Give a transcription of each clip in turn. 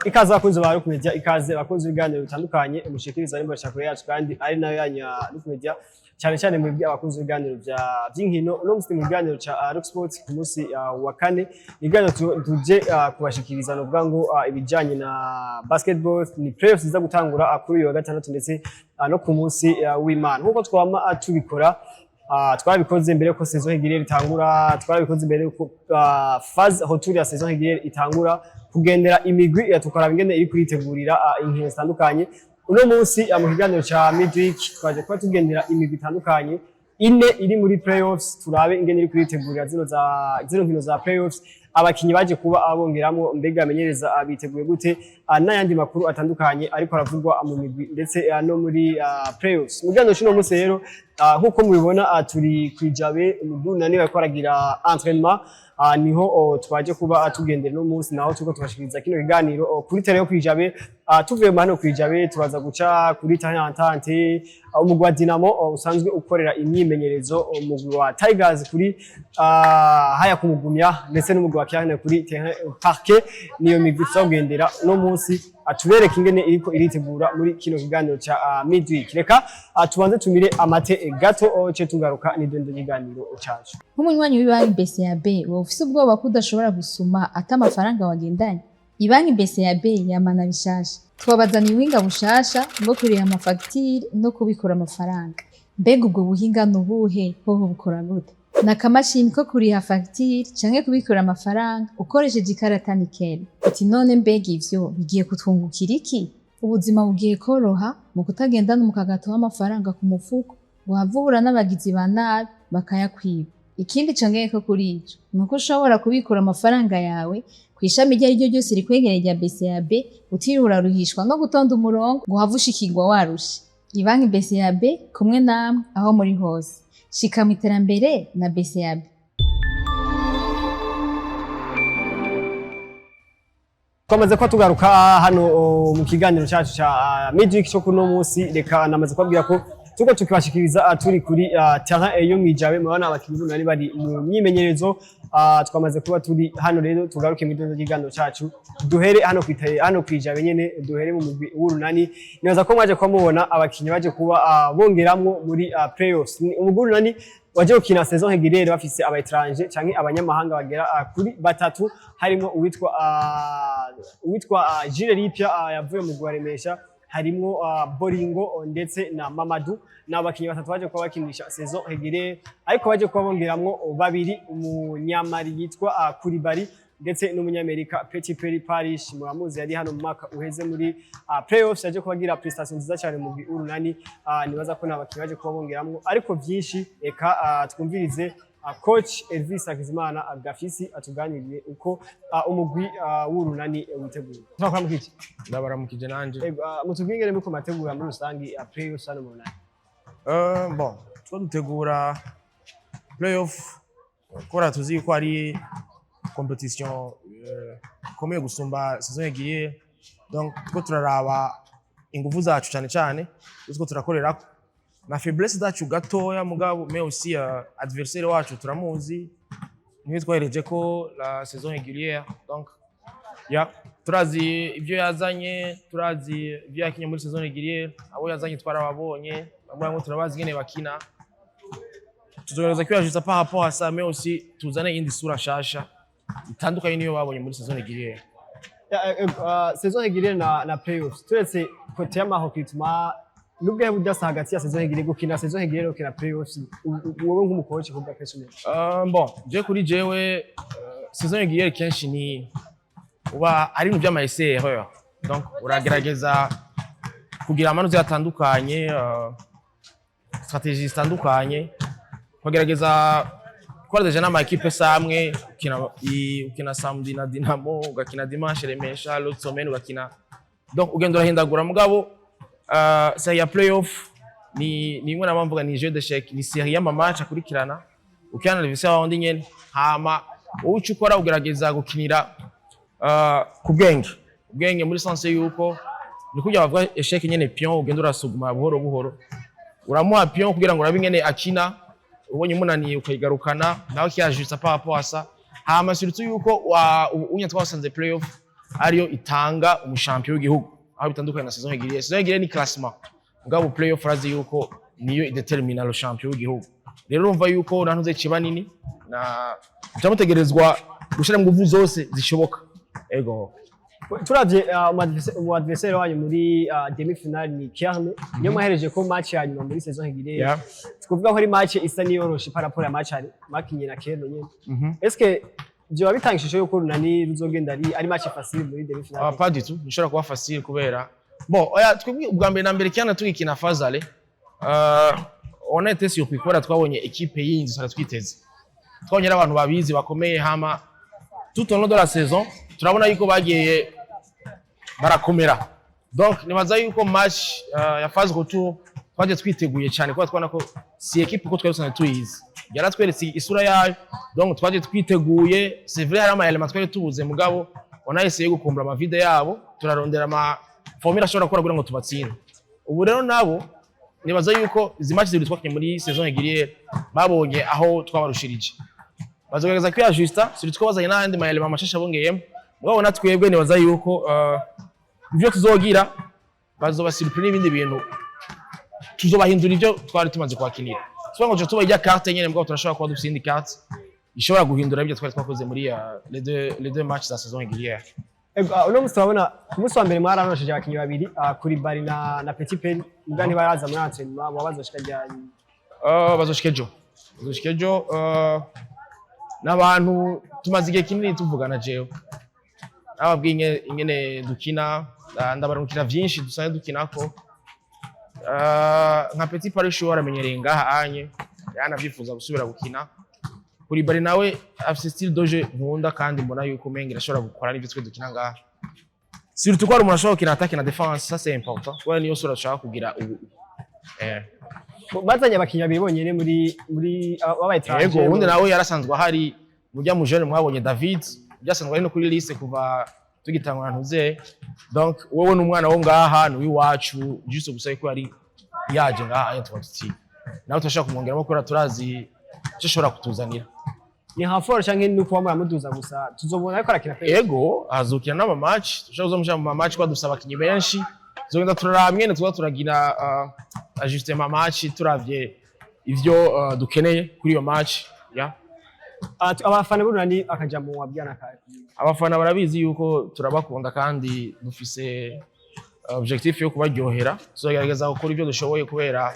Ikaze abakunzi ba Rock Media, ikaze abakunzi b'ibiganiro bitandukanye mushikiriza n'imboneshakure yacu kandi ari nayo yanyu ya Rock Media, cyane cyane mwebwe abakunzi b'ibiganiro vya vy'inkino. Uno musi mu biganiro ca Rock Sports ku munsi wa kane, ibiganiro tuje kubashikiriza novuga ngo ibijanye na basketball, ni playoffs ziza gutangura kuri uyu wa gatandatu ndetse no ku munsi w'Imana, nkuko twama tubikora. Twabikoze mbere ko saison régulière itangura, twabikoze mbere ko phase retour ya saison régulière itangura, kugendera imigwi tukaraba ingene iri kuritegurira inkino zitandukanye. Uno munsi mu kiganiro ca midweek twaje kuba tugendera imigwi itandukanye ine iri muri playoffs, turabe ingene iri kuritegurira zino nkino za playoffs, abakinyi baje kuba abongeramwo, mbega amenyereza biteguye gute, n'ayandi makuru atandukanye ariko aravugwa mu migwi ndetse no muri playoffs. Mu kiganiro c'uno munsi rero, nkuko mubibona, turi kwijabe, umugwi Urunani bariko baragira entraînement, niho twaje kuba tugendera no munsi, naho turiko tubashikiriza kino kiganiro kuri terrain yo kwijabe. Tuvuye hano kwijabe turaza guca kuri terrain Entente, umugwi wa Dynamo usanzwe ukorera imyimenyerezo, umugwi wa Tigers kuri haya kumugumya, ndetse n'umugwi wa Kiane kuri terrain Parquet. Niyo migwi tuzagendera no munsi, atubereka ingene iriko iritegura muri kino kiganiro ca midweek. Reka tubanze tumire amate gato, ce tugaruka n'idondo kiganiro cacu. Nk'umunywanyi w'ibanki BCAB, wowe ufise ubwoba ko udashobora gusuma ata amafaranga wagendanye? Ibanki BCAB yamana bishasha, twabazaniye ubuhinga bushasha bwo kuriha amafagitire no kubikura amafaranga. Mbega ubwo buhinga ni ubuhe? Hoho bukora gute? Ni akamashini ko kuriha fagitire canke kubikura amafaranga ukoresheje ikarata Nickel. Uti none mbega ivyo bigiye kutwungukira iki? Ubuzima bugiye koroha mu kutagendana umukagato w'amafaranga ku mufuko ngo uhave uhura n'abagizi ba nabi bakayakwiba. Ikindi congeyeko kuri ico ni uko ushobora kubikura amafaranga yawe kw'ishami iryo ariryo ryose rikwegereye rya BCAB, utiriwe uraruhishwa no gutonda umurongo ngo uhave ushikirwa warushe. Ibanki BCAB, kumwe namwe aho muri hose. Shika mu iterambere na BCAB. Twamaze kuba tugaruka hano mu kiganiro cyacu ca midweek cyo kuno munsi. Reka namaze kubabwira ko turiko tukibashikiriza turi kuri terrain yo mwijabe. Murabona abakinyi b'Urunani bari mu myimenyerezo. Twamaze kuba turi hano rero, tugaruke mu idondo ry'ikiganiro cacu, duhere hano kwitaye hano kwijabe nyene, duhere mu mugwi w'Urunani. Nibaza ko mwaje kuba mubona abakinyi baje kuba bongeramwo muri playoffs. Ni umugwi w'Urunani waje gukina saison régulière bafise aba étranger canke abanyamahanga bagera kuri batatu, harimo uwitwa Gilles Lipia yavuye mu Gwaremesha, harimwo Boringo ndetse na Mamadou. Ni abakinyi batatu baje kuba bakinisha saison régulière, ariko baje kuba bongeramwo babiri, umunyamari yitwa Kuribari ndetse n'umunyamerika Petit Perry Parish. Muramuzi, yari hano mu mwaka uheze muri playoffs, yaje kubagira prestation nziza cyane mu Urunani. Nibaza ko n'abakinyi baje kuba bongeramwo, ariko vyinshi eka twumvirize coach Elvis Hakizimana Gafisi atuganiriye uko umugwi w'Urunani witeguye. Turakora mu kiki? Ndabaramukije nanje. Ego, mutubwire ingene muriko murategura muri rusangi playoffs hano mu Runani. Bon, two dutegura playoff kubera tuzi ko ari compétition ikomeye gusumba saison yagiye, donc two turaraba ingufu zacu cyane cyane two turakorerako na faiblesse zacu gatoya, mugabo mais aussi adversaire wacu turamuzi, niwe twahereje ko la saison régulière, donc ya turazi ibyo yazanye, turazi ibyo yakinye muri saison régulière, abo yazanye twarababonye, bamwe bamwe turabazi ingene bakina. Tuzogerageza kwiyajusta par rapport à ça, mais aussi tuzane iyindi sura nshasha itandukanye niyo babonye muri saison régulière. Saison régulière na playoffs, turetse côté y'ama recrutement, nubwo budasa hagati ya saison régulière, gukina saison régulière no gukina playoffs, wowe nk'umu coach kuvuga personnel? Bon, je kuri jewe, saison régulière kenshi ni uba ari ibintu vy'ama essais erreur, donc uragerageza kugira amanota atandukanye, stratégie zitandukanye, ukagerageza gukora déjà n'ama équipe samwe, ukina samedi na Dynamo, ugakina dimanche Remesha, l'autre semaine ugakina, donc ugenda urahindagura. Mugabo série ya playoff ni imwe nama mvuga ni jeu d'échec, ni série y'ama match akurikirana, ukina na adversaire wawe nyene, hama wowe ico ukora ugerageza gukinira ku bwenge, ubwenge muri sens yuko ni kurya bavuga échec nyene, pion ugenda urasuguma buhoro buhoro, uramuha pion kugira ngo urabe ingene akina, ubonye umunaniye ukayigarukana nawe kiyajusta par rapport à ça. Hama surtout yuko wa unya twasanze playoff. ariyo itanga umushampion w'igihugu, aho bitandukanye na saison régulière. Saison régulière ni classement, mugabo playoff urazi yuko niyo idetermina le champion w'igihugu. Rero urumva yuko nantuze kiba nini na mutegerezwa gushira inguvu zose zishoboka, ego. Turavye umu adversaire wanyu muri demi finale ni Kerne, niyo mwahereje ko match ya nyuma muri saison régulière. Twavuga ko ari match isa niyoroshe par rapport ya match ari makinye na Kerne nyene. Est-ce que vyoba bitanga ishusho yuko Urunani ruzogenda ari match facile muri demi finale? Ah, pas du tout, nishobora kuba facile kubera bon, oya, twebwe ubwa mbere na mbere Kerne tugikina phase aller, on a été surpris kubera twabonye équipe yindi twari twiteze, twabonye abantu babizi bakomeye. Hama tout au long de la saison turabona yuko bagiye barakomera. Donc nibaza yuko match ya phase retour twaje twiteguye cyane, kuba twabona ko si équipe ko twari dusanzwe tuyizi, yaratweretse isura yayo. Donc twaje twiteguye. C'est vrai, hari ama éléments twari tubuze, mugabo on a essayé gukumbura ama vides yabo, turarondera ama formule ashobora gukora kugira ngo tubatsinde. Ubu rero nabo nibaza yuko izi match zibiri twakinye muri saison régulière babonye aho twabarushirije, bazogerageza kwiajusta, surtout ko bazanye n'ayandi ma éléments mashasha bongeyemo. Mugabo na twebwe nibaza yuko ivyo tuzogira bazoba surpris n'ibindi bintu, tuzobahindura ivyo twari tumaze kwakinira. Tuvuga ngo tuba ijya carte nyene, mugabo turashobora kuba dufise indi carte ishobora guhindura ibyo twari twakoze muri les deux matchs za saison régulière. Ego, uno musi turabona ku munsi wa mbere mwaranosheje abakinyi babiri, Koulibaly na Petit Peri, mbwa ntibaraza muri entraînement, baba bazoshika ryari? Bazoshika ejo, bazoshika ejo. N'abantu tumaze igihe kinini tuvugana, jewe nababwiye ingene dukina, ndabarungikira vyinshi dusanzwe dukinako. Nka Petit Paris aramenyereye ngaha anye, yanavyifuza gusubira gukina. Koulibaly nawe afise style de jeu nkunda, kandi mbona yuko umenga irashobora gukora n'ivyo twe dukina ngaha, surtout ko hari umuntu ashobora gukina attaque na défense. Ça, c'est important, kubera niyo sura dushaka kugira ubu. Bazanye abakinyi babiri bonyene muri babaye Yego. étranger. Ubundi nawe yarasanzwe ahari, mujya mu jeune mwabonye David byasanzwe ari no kuri liste kuva tugitangura ntuze. Donc wowe n'umwana wo ngaha ni uw'iwacu, juste gusa yuko yari yaje ngaha aya tuba tuti nawe turashobora kumwongeramo kubera turazi icyo ashobora kutuzanira. Ni renfort canke ni ukuba muramuduza gusa, tuzobona ariko arakina pe? Ego, azokina n'ama match, dushobora kuzomushyira mu ma match kuba dufise abakinyi benshi. Tuzogenda turaraba mwene tuba turagira ajustement match, turavye ivyo dukeneye kuri iyo match, yeah. Abafana b'Urunani akajambo wabwira kahe? Abafana barabizi yuko turabakunda kandi dufise objectif yo kubaryohera. Tuzogerageza gukora ibyo dushoboye kubera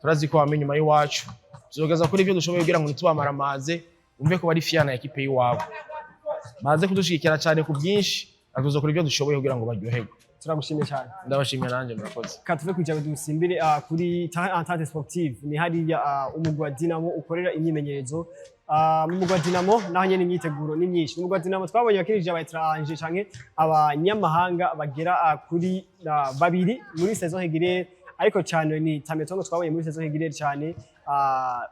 turazi ko bama inyuma y'iwacu. Tuzogerageza gukora ibyo dushoboye kugira ngo ntitubamaramaze, bumve ko bari fiers na équipe y'iwabo, baze kudushigikira cyane ku bwinshi. Tuzokora ibyo dushoboye kugira ngo baryoherwe. Turagushimiye cyane. Ndabashimiye nanjye, murakoze. Ka tuve kugira ngo dusimbire kuri terrain Entente Sportive, ni hariya umugwi wa Dinamo ukorera imyimenyerezo. Mu mugwi wa Dinamo naho nyene imyiteguro ni myinshi. Mu mugwi wa Dinamo twabonye bakinishije aba étranger canke abanyamahanga bagera kuri babiri muri saison régulière, ariko cyane ni Tametongo twabonye muri saison régulière cyane.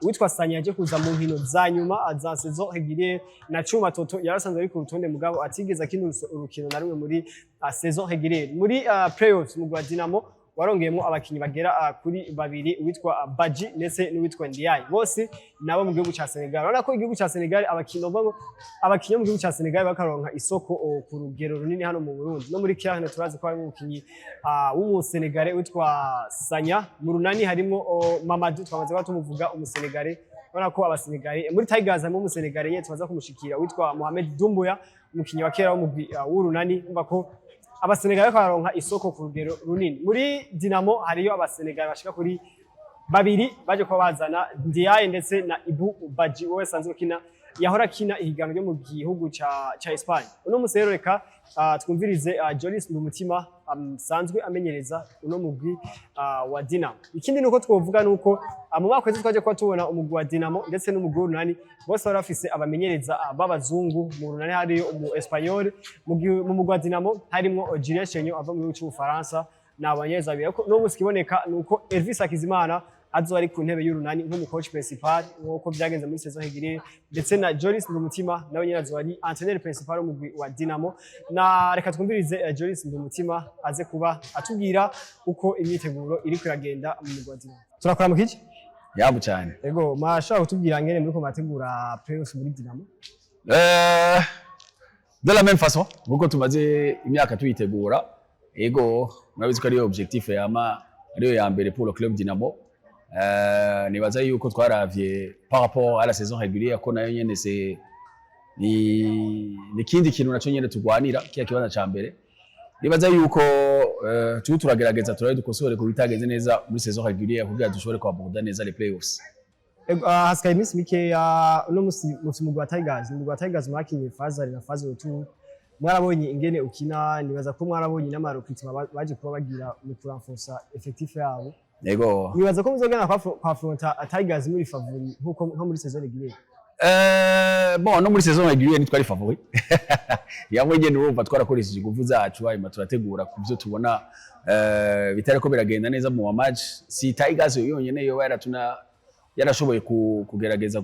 Witwa Sanya yaje kuza mu nkino za nyuma za saison régulière, na Cuma Toto yarasanzwe ari ku rutonde, mugabo atigeze akina urukino na rumwe muri saison régulière. Muri playoffs mu mugwi wa Dinamo warongeyemo abakinyi bagera kuri babiri, uwitwa Baji ndetse n'uwitwa Ndiaye, bose nabo mu gihugu ca Senegal. Urabona ko igihugu ca Senegal, abakinyi bavuga ngo abakinyi bo mu gihugu ca Senegal bakaronka isoko ku rugero runini hano mu Burundi. No muri Kerne turazi ko harimo umukinyi w'umusenegale witwa Sanya. Mu Runani harimo Mamadou, twamaze kuba tumuvuga, umusenegale. Urabona ko abasenegale muri Tigers harimo umusenegale nyene tumaze kumushikira witwa Mohamed Doumbouya, umukinyi wa kera w'umugwi w'Urunani. Umva ko abasenegali bariko bararonka isoko ku rugero runini. Muri Dinamo hariyo abasenegali bashika kuri babiri baje kuba bazana Ndiaye ndetse na Ibu Baji, wowe sanzwe ukina, yahora akina ihiganwa ryo mu gihugu ca Espagne. Uno musi rero reka twumvirize Jolis Ndumutima sanzwe amenyereza uno mugwi wa Dinamo. Ikindi nuko twovuga nuko mu mwaka wese twaje kuba tubona umugwi wa Dinamo ndetse n'umugwi w'Urunani bose bari bafise abamenyereza b'abazungu. Mu Runani hariyo umu Espagnol, mu mugwi wa Dinamo harimwo Julien Chenyo ava mu gihugu c'Ubufaransa. Ni abamenyereza babiri, ariko no musi kiboneka nuko Elvis Hakizimana azoba ari ku ntebe y'Urunani nk'umu coach principal nk'uko byagenze muri saison régulière, ndetse na Jolis Ndumutima nawe nyene azoba ari entraîneur principal w'umugwi wa Dinamo. Na reka twumvirize Jolis Ndumutima aze kuba atubwira uko imyiteguro iriko iragenda mu mugwi wa Dinamo. Turakora mu kiki? Yambu cyane. Ego, mwashobora kutubwira ngene muriko murategura playoffs muri Dinamo? De la même façon nkuko tumaze imyaka tuyitegura. Ego, murabizi ko ariyo objectif yama ariyo ya mbere pour le club Dynamo. Nibaza yuko twaravye par rapport à la saison régulière ko nayo nyene c'est ni kindi kintu naco nyene tugwanira kiya kibanza ca mbere. Nibaza yuko turiko turagerageza turabe dukosore ku bitagenze neza muri saison régulière kugira dushobore kwaborda neza les playoffs. Ego, hasigaye iminsi mikeya. Uno musi mufite umugwi wa Tigers, umugwi wa Tigers mwakinye phase aller na phase retour, mwarabonye ingene ukina. Nibaza ko mwarabonye n'ama recrutement baje kuba bagira mu kuranforsa effectif yabo. Ego. Nibaza ko muzogenda kwa affronta Tigers muri favori nkuko nko muri saison régulière. Bon, no muri saison régulière ntitwari favori yamwe nyene. Urumva twarakoresheje ingufu zacu, hanyuma turategura ku byo tubona bitariko biragenda neza mu match. Si Tigers yonyene yoba yaratuna yarashoboye kugerageza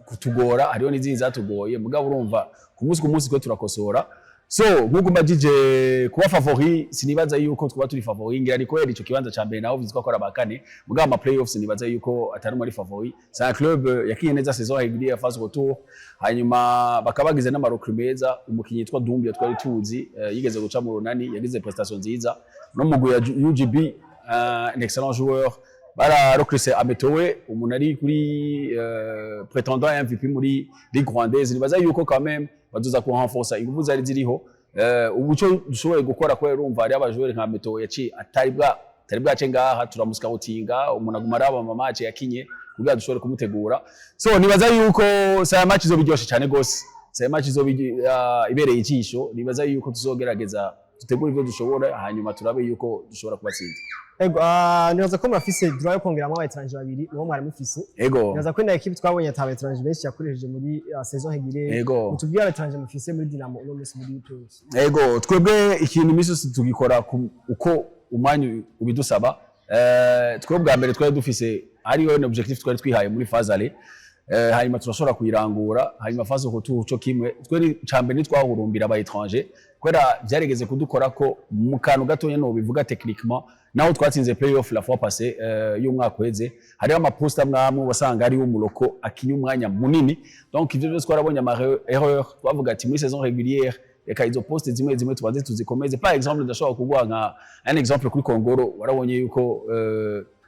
kutugora, hariho n'izindi zatugoye. Mugabo urumva ku munsi twe turakosora. So nkuko mbajije kuba favori, sinibaza yuko twaba turi favori. Ngira ni kubera ico kibanza ca mbere naho vyitwa ko ari abakane, mugabo ama playoffs nibaza yuko atari muri favori. C'est un club yakinye neza saison régulière, phase retour, hanyuma bakaba bagize n'ama recrues meza. Umukinyi yitwa Dumbia twari tuzi, yigeze guca mu Runani, yagize prestation nziza no mugwi ya UGB, un excellent joueur. Bararecruse Ametowe, umuntu ari kuri prétendant MVP muri Ligue rwandaise. Nibaza yuko quand même bazoza ku renforcer ingufu zari ziriho. Ubu cyo dushoboye gukora, kubera urumva hari aba joueurs nka Metowe yaciye atari bwace ngaha, turamuscoutinga, umuntu aguma araba ama match yakinye kugira dushobore kumutegura. So nibaza yuko saya match izoba iryoshe cyane gose, saya match izoba ibereye ijisho. Nibaza yuko tuzogerageza dutegure ibyo dushobora, hanyuma turabe yuko dushobora kubatsinda. Ego, nibaza ko murafise droit yo kongeramo aba étranger babiri uwo mwari mufise. Ego. Nibaza ko ina équipe twabonye ata aba étranger benshi yakoresheje muri saison régulière. Mutubwire aba étranger mufise muri Dynamo uno munsi muri playoffs. Ego, twebwe ikintu imisi yose tugikora uko umwanya ubidusaba. Twebwe bwa mbere twari dufise hariyo un objectif twari twihaye muri phase aller, hanyuma turashobora kuyirangura. Hanyuma phase retour co kimwe. Twe ca mbere ntitwahurumbira aba étranger kubera vyarigeze kudukora ko mu kantu gatonya no bivuga techniquement. Naho twatsinze playoff la fois passée y'umwaka uheze, hariho ama poste amwe amwe wasanga hariho umu local akinya umwanya munini. Donc ivyo byose twarabonye ama erreur, twavuga ati muri saison régulière reka izo poste zimwe zimwe tubanze tuzikomeze. Par exemple, ndashobora kuguha nka un exemple kuri Kongoro. Warabonye yuko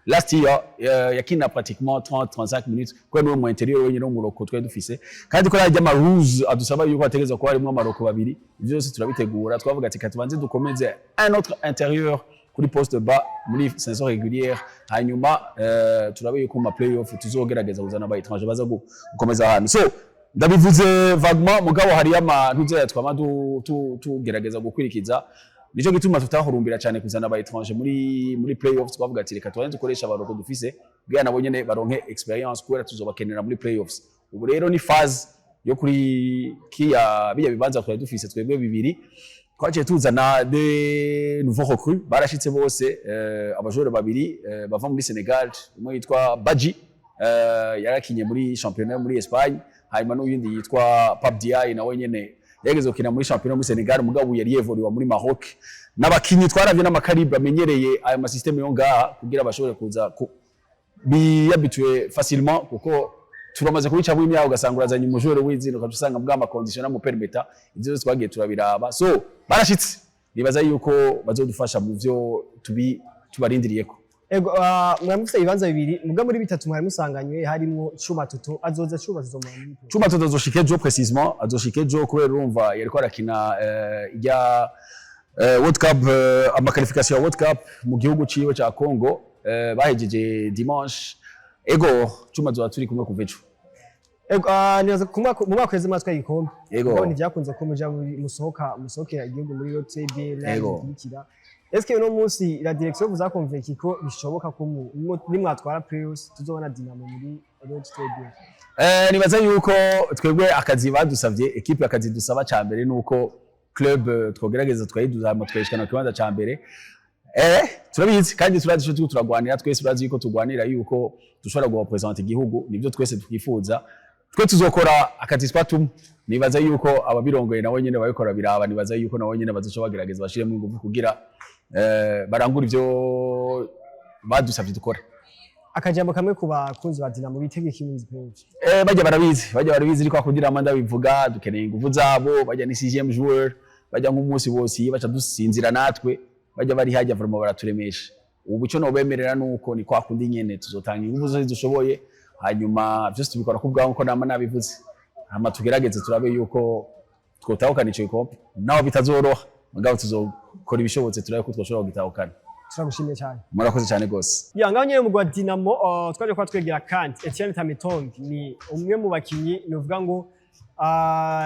last year yakina pratiquement 30 35 minutes kubera niwe mu intérieur wenyine w'umu local twari dufise, kandi ko yarya ama rules adusaba yuko hategerezwa kuba harimwo ama locaux babiri. Ivyo byose turabitegura, twavuga ati katubanze dukomeze un autre intérieur kuri poste bas muri saison régulière, hanyuma turabe yuko mu ma playoff tuzogerageza kuzana aba étranger baza gukomeza ahantu. So ndabivuze vaguement, mugabo hariyo amantu twama tugerageza gukurikiza. Nico gituma tutahurumbira cyane kuzana aba étranger muri playoffs. Twavuga ati reka tubanze dukoresha aba locaux dufise kugira nabo nyene baronke expérience, kubera tuzobakenera muri playoffs. Ubu rero ni phase yo kuri kiya biya bibanza twari dufise twebwe bibiri. Twaciye tuzana de nouveaux recrues, barashitse bose, aba joueurs babiri bava muri Senegal. Umwe yitwa Badji, yarakinye muri championnat muri Espagne, hanyuma n'uyundi yitwa Pape Diaye, nawe nyene yageze gukina muri championnat muri Senegal, mugabo yari yevuriwa muri Maroc. N'abakinyi twaravye n'ama calibre amenyereye ayo ma système yo ngaha kugira bashobore kuza biyhabitué facilement, kuko turamaze kubicamo imyaka ugasanga urazanye umu joueur w'izina ukaca usanga bwa ma condition namupermeta. Ivyo byose twagiye turabiraba. So barashitse, nibaza yuko bazodufasha mu vyo tubarindiriyeko. Ego, mwari mufise ibibanza bibiri, muga muri bitatu mwari musanganywe harimwo Cuma Toto. Azoza Cuma Toto muri Cuma Toto azoshika ejo précisément, azoshika ejo kubera urumva yariko arakina ijya World Cup, ama qualification ya World Cup mu gihugu ciwe ca Congo, bahejeje dimanche. Ego, Cuma zoba turi kumwe kuva ejo. Ego, nibaza ku mwaka mu mwaka uheze mwatwaye igikombe. Ego. Mugabo ntivyakunze ko muja musohoka musohokera igihugu muri OTB Ego. n'abikurikira. Est-ce que uno munsi la direction vous a convaincu ko bishoboka ko nimwatwara playoffs tuzobona Dynamo muri OTB? Nibaza yuko twebwe akazi badusavye, équipe akazi dusaba ca mbere nuko club twogerageza twayiduza hama twayishikana ku kibanza ca mbere. Turabizi kandi turazi ico turiko turagwanira. Twese turazi yuko tugwanira yuko dushobora gurepresenta igihugu, nivyo twese twifuza. Twe tuzokora akazi twatumwe. Nibaza yuko ababirongoye nabo nyene babikora biraba, nibaza yuko nabo nyene bazoca bagerageza bashiremo ingufu kugira barangure ivyo badusavye dukora. Akajambo kamwe ku bakunzi ba Dinamo, bitege iki playoffs? Bajya barabizi, bajya barabizi, ariko kugira ngo ndabivuga, dukeneye ingufu zabo. Bajya ni sixième joueur, bajya nk'umunsi wose baca dusinzira natwe. Bajya bari hajya vraiment baraturemesha. Ubu cyo nobemerera nuko ni kwa kundi nyene, tuzotanga ingufu zose dushoboye, hanyuma byose tubikora ku bwawe nkuko nama nabivuze, hama tugerageze turabe yuko twotahukana ico gikombe, naho bitazoroha, mugabo tuzokora ibishobotse turabe ko twoshobora kugitahukana. Turagushimiye cyane. Murakoze cyane gose. Ya, ngaho nyene mu gwa Dinamo, twaje kuba twegera kandi Etienne Tamitong, ni umwe mu bakinyi novuga ngo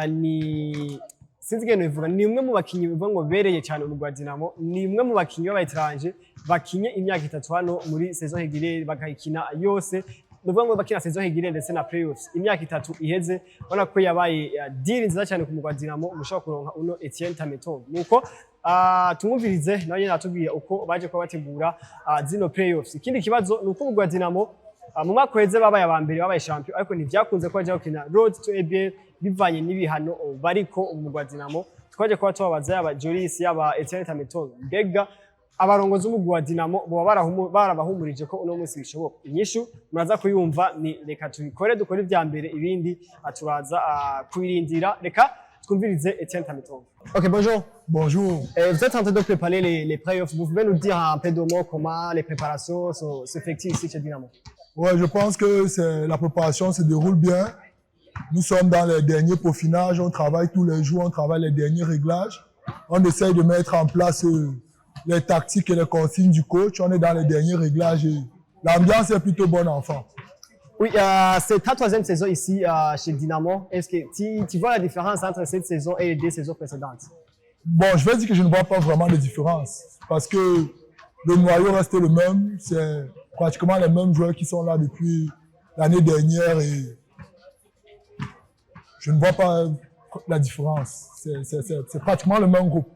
ni sinzi ingene bivuga, ni umwe mu bakinyi bivuga ngo bereye cyane mu gwa Dinamo. Ni umwe mu bakinyi b'aba étranger bakinye imyaka 3 hano muri saison régulière, bakayikina yose, nuvuga ngo bakina saison régulière ndetse na playoffs imyaka 3 iheze. Ubona ko yabaye deal nziza cyane ku mugwa Dinamo, mushobora kuronka uno Etienne Tamitong. Nuko tumwumvirize nawe nyene atubwiye uko baje kuba bategura zino playoffs. Ikindi kibazo ni uko umugwi wa Dinamo mu mwaka uheze babaye aba mbere, babaye champion, ariko ntivyakunze ko baja gukina Road to ABL bivanye n'ibihano bariko. Umugwi wa Dinamo twaje kuba tubabaza, yaba Joris, yaba Etienne Tamitong, mbega abarongozi b'umugwi wa Dinamo boba barabahumurije ko uno munsi bishoboka? Inyishu muraza kuyumva. Ni reka tubikore, dukore ivya mbere, ibindi turaza kubirindira. Reka twumvirize Etienne Tamitong. Ok, bonjour. Bonjour. Vous êtes en train de préparer les playoffs. Vous pouvez nous dire un peu de mots comment les préparations s'effectuent ici chez Dynamo? Ouais, je pense que la préparation se déroule bien. Nous sommes dans les derniers peaufinages, on travaille tous les jours, on travaille les derniers réglages. On essaye de mettre en place les tactiques et les consignes du coach. On est dans les derniers réglages et l'ambiance est plutôt bonne enfant. Oui, c'est ta troisième saison ici chez Dynamo. Est-ce que tu vois la différence entre cette saison et les deux saisons précédentes? Bon, je vais dire que je ne vois pas vraiment de différence parce que le noyau reste le même. C'est pratiquement les mêmes joueurs qui sont là depuis l'année dernière et je ne vois pas la différence. C'est pratiquement le même groupe.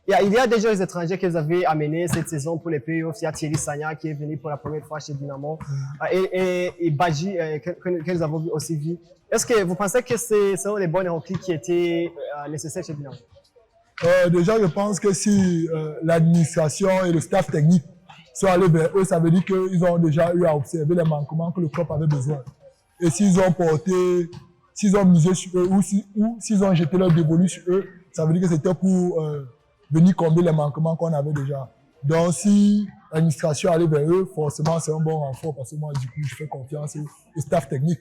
Il y a déjà les étrangers que vous avez amenés cette saison pour les playoffs. Il y a Thierry Sagna qui est venu pour la première fois chez Dynamo et Badji que nous avons aussi vu. Est-ce que vous pensez que ce sont les bonnes recrues qui étaient nécessaires chez Dynamo? Déjà, je pense que si l'administration et le staff technique sont allés vers eux, ça veut dire qu'ils ont déjà eu à observer les manquements que le club avait besoin. Et s'ils ont porté, s'ils ont misé sur eux ou s'ils ont jeté leur dévolu sur eux, ça veut dire que c'était pour venir combler les manquements qu'on avait déjà. Donc, si l'administration allait vers eux, forcément, c'est un bon renfort parce que moi, du coup, je fais confiance au staff technique.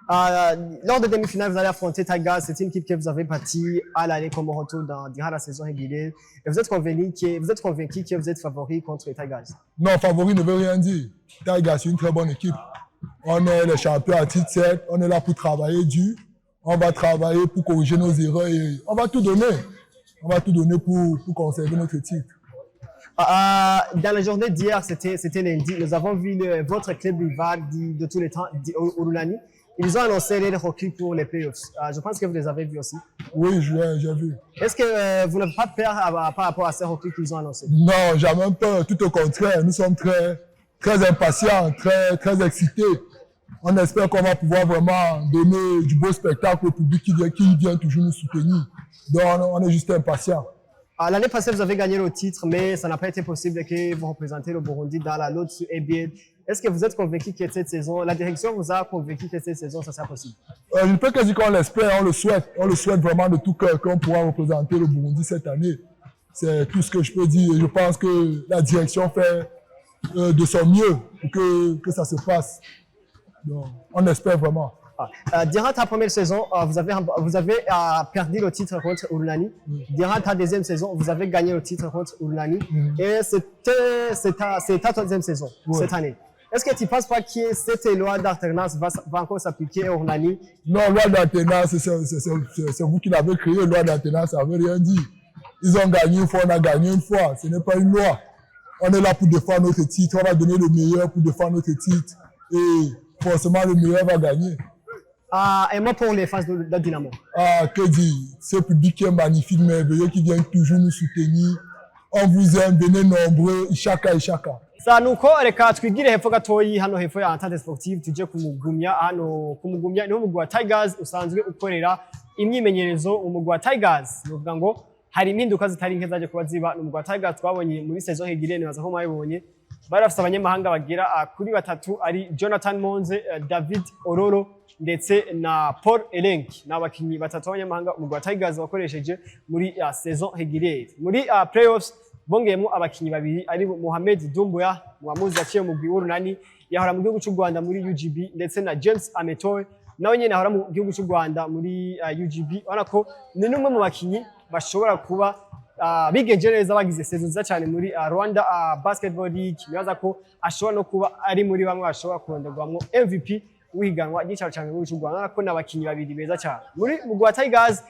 Lors de demi-finale, vous allez affronter Tigers. C'est une équipe que vous avez battue à l'aller comme au retour durant la saison régulière. Et vous êtes convaincu que vous êtes favori contre les Tigers? Non, favori ne veut rien dire. Tigers, c'est une très bonne équipe. On est les champions à titre 7. On est là pour travailler dur. On va travailler pour corriger nos erreurs et on va tout donner. On va tout donner pour conserver notre titre. Dans la journée d'hier, c'était lundi, nous avons vu votre club rival de tous les temps, Urunani. Ils ont annoncé les recrues pour les playoffs. Je pense que vous les avez vus aussi. Oui, j'ai vu. Est-ce que vous n'avez pas peur par rapport à ces recrues qu'ils ont annoncés? Non, jamais peur. Tout au contraire, nous sommes très, très impatients, très, très excités. On espère qu'on va pouvoir vraiment donner du beau spectacle au public qui vient toujours nous soutenir. Donc, on est juste impatients. L'année passée, vous avez gagné le titre, mais ça n'a pas été possible que vous représentez le Burundi dans la Road to ABL. Est-ce que vous êtes convaincu que cette saison, la direction vous a convaincu que cette saison, ça sera possible? Je ne peux que dire qu'on l'espère, on le souhaite. On le souhaite vraiment de tout cœur qu'on pourra représenter le Burundi cette année. C'est tout ce que je peux dire. Et je pense que la direction fait de son mieux pour que ça se passe. Donc, on espère vraiment. Ah. Durant ta première saison, vous avez perdu le titre contre Urunani. Durant ta deuxième saison, vous avez gagné le titre contre Urunani. Et c'est ta troisième saison cette année. Est-ce que tu ne penses pas que cette loi d'alternance va encore s'appliquer au Urunani? Non, loi d'alternance, c'est vous qui l'avez créée. Loi d'alternance, ça ne veut rien dire. Ils ont gagné une fois, on a gagné une fois. Ce n'est pas une loi. On est là pour défendre notre titre. On va donner le meilleur pour défendre notre titre. Et forcément, le meilleur va gagner. Ah, un mot pour les fans de Dynamo. Ah, que dire? Ce public qui est magnifique, merveilleux, qui vient toujours nous soutenir. On vous aime, venez nombreux, Ishaka, Ishaka. Sa nuko reka twigire hepfo gatoyi, hano hepfo ya Entente Sportive, tuje kumugumya. Hano kumugumya niho umugwi wa Tigers usanzwe ukorera imyimenyerezo. Umugwi wa Tigers, nuvuga ngo hari impinduka zitari nke zaje kuba ziba. Umugwi wa Tigers twabonye muri saison régulière, nibaza ko mwabibonye. Bari bafise abanyamahanga bagera kuri batatu, ari Jonathan Monze, David Ororo ndetse na Paul Elenki. Ni abakinyi batatu b'abanyamahanga umugwi wa Tigers wakoresheje muri saison régulière. Muri playoffs bongeyemo abakinyi babiri, ari Mohamed Dumbuya, muwamuzi yaciye mu mugwi w'Urunani, yahora mu gihugu cy'u Rwanda muri UGB, ndetse na James Ametoe, nawe nyene ahora mu gihugu cy'u Rwanda muri UGB. Urabona ko ni n'umwe mu bakinyi bashobora kuba bigenje neza, bagize saison nziza cyane muri Rwanda Basketball League. Nibaza ko ashobora no kuba ari muri bamwe bashobora kuronderwamwo MVP w'ihiganwa ry'icaro cyane mu gihugu cy'u Rwanda. Urabona ko ni abakinyi babiri beza cyane muri mugwi wa Tigers.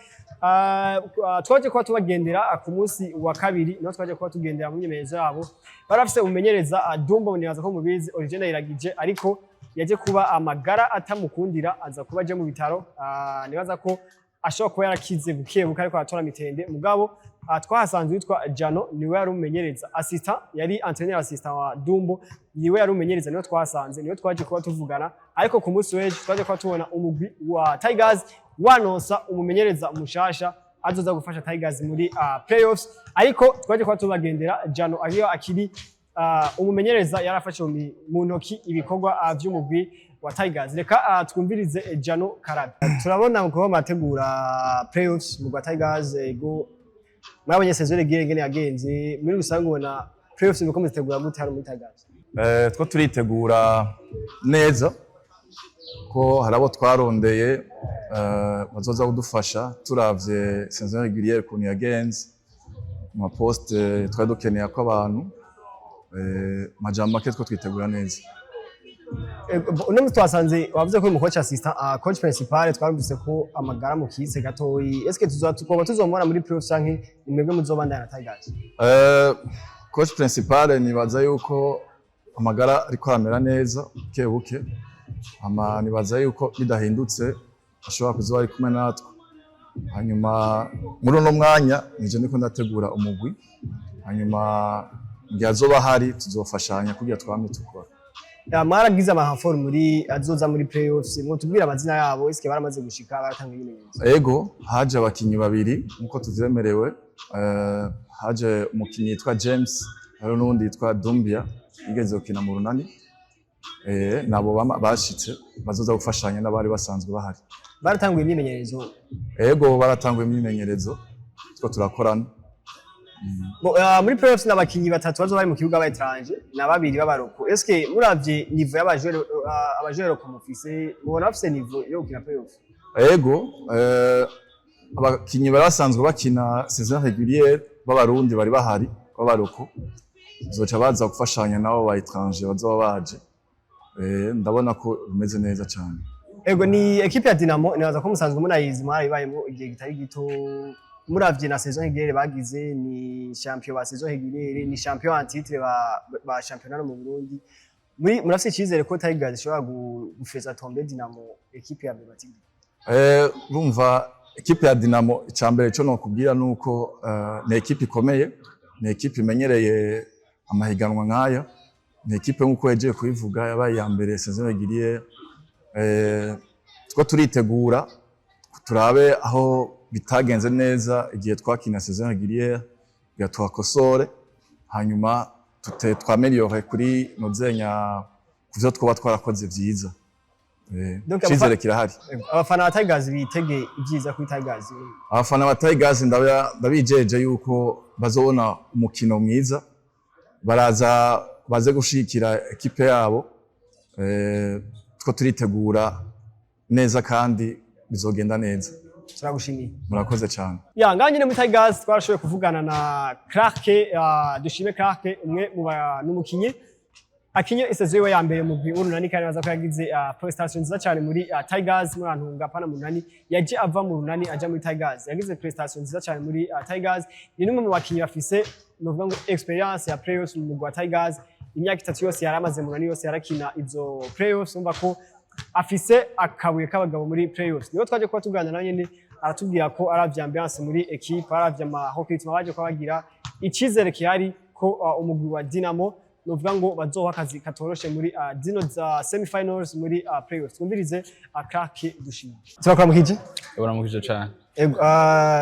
Twaje kuba tubagendera ku munsi wa kabiri, niho twaje kuba tugendera mu myimenyerezo yabo. Bari bafise umumenyereza Dumbo, nibaza ko mubizi, Origene Iragije, ariko yaje kuba amagara atamukundira, aza kuba aje mu bitaro. Nibaza ko ashobora kuba yarakize buke buke, ariko aratora mitende. Mugabo twahasanze witwa Jano, niwe yari umumenyereza assistant, yari entraîneur assistant wa Dumbo, niwe yari umumenyereza, niwe twahasanze, niwe twaje kuba tuvugana. Ariko ku munsi w'ejo twaje kuba tubona umugwi wa Tigers wanonsa umumenyereza mushasha azoza gufasha Tigers muri playoffs. Ariko twaje kuba tubagendera Jano ariyo akiri umumenyereza, yarafashe mu ntoki ibikorwa vy'umugwi wa Tigers. Reka twumvirize Jano Karabe. Turabona kuba mategura playoffs mu wa Tigers. Ego, mwabonye saison régulière ingene yagenze. Muri rusange ubona playoffs biriko muzitegura gute hano muri Tigers? Two turitegura neza, ko hari abo twarondeye bazoza kudufasha. Turavye saison régulière ukuntu yagenze mu maposte, twari dukeneye ko abantu majambo make, two twitegura neza. Uno musi twasanze wavuze ko uri mu coach assistant, coach principal twarumvise ko amagara mu kise gatoyi. Eske tuzoba tuzomubona muri playoffs canke ni mwebwe muzobandana na Tigers? Coach principal nibaza yuko amagara ariko aramera neza buke buke, ama nibaza yuko bidahindutse ashobora kuzoba ari kumwe natwe. Hanyuma muri uno mwanya nije ndiko ndategura umugwi, hanyuma ngiye azoba ahari tuzofashanya kugira twame tukora. Ya, mwaragize amarenfort muri azoza muri playoffs, mwotubwira amazina yabo? Eske baramaze gushika, baratanga ibimenyetso? Ego, haje abakinyi babiri nkuko tuvyemerewe. Haje umukinyi yitwa James, hariho n'uwundi yitwa Dumbia yigeze gukina mu Runani. Nabo bashitse bazoza gufashanya n'abari basanzwe bahari. Baratanguye imyimenyerezo? Ego, baratanguye imyimenyerezo, two turakorana. Bo, muri playoffs n'abakinyi batatu bazoba bari mu kibuga ba étranger na babiri b'abalocaux. Eske muravye niveau y'abajoueur, abajoueur locaux mufise, mubona bafise niveau yo gukina playoffs? Ego, abakinyi bari basanzwe bakina saison régulière b'Abarundi bari bahari b'abalocaux, zoca baza gufashanya nabo ba étranger bazoba baje. Ndabona ko bimeze neza cane. Ego, ni équipe ya Dinamo, nibaza ko musanzwe munayizi, mwarayibayemo igihe kitari gito. Muravye na saison régulière bagize, ni champion ba saison régulière, ni champion en titre ba championnat no mu Burundi. Muri murafise icizere ko Tigers ishobora gufeza tomber Dinamo, équipe ya emblématique? Urumva équipe ya Dinamo, icambere cyo nokubwira nuko ni équipe ikomeye, ni équipe imenyereye amahiganwa nk'aya, ni équipe nk'uko yagiye kubivuga yabaye iya mbere saison régulière. Two turitegura turabe aho bitagenze neza igihe twakina saison régulière kugira tuhakosore, hanyuma tute twaméliore kuri nozenya kuvyo twoba twarakoze vyiza. Donc Icizere kirahari. Abafana ba Tigers bitege ibyiza kuri Tigers? Abafana ba Tigers ndabijeje yuko bazobona umukino mwiza, baraza baze gushigikira équipe yabo. Two turitegura neza kandi bizogenda neza. Turagushimiye. Murakoze cyane. Ya, ngaha nyine muri Tigers twarashoboye kuvugana na Clark, Dushime Clark, umwe mu n'umukinyi akinye isaison yiwe ya mbere mu mugwi w'Urunani, kandi baza ko yagize prestation nziza cyane muri Tigers. Muri Antunga pana mu Runani, yaje ava mu Runani aja muri Tigers, yagize prestation nziza cyane muri Tigers. Ni n'umwe mu bakinyi bafise novuga ngo expérience ya playoffs mu mugwi wa Tigers. Imyaka 3 yose yaramaze mu Runani yose yarakina izo playoffs, umva ko afise akabuye k'abagabo muri playoffs. Niho twaje kuba tuganira nawe nyene, aratubwira ko aravye ambiance muri équipe, aravye ama recrutement baje kuba bagira, icizere kihari ko umugwi wa Dinamo novuga ngo bazoha akazi katoroshe muri zino za semi-finals muri playoffs. Twumvirize Clark Dushime. Turakuramukije. Uramukije cane. Ego,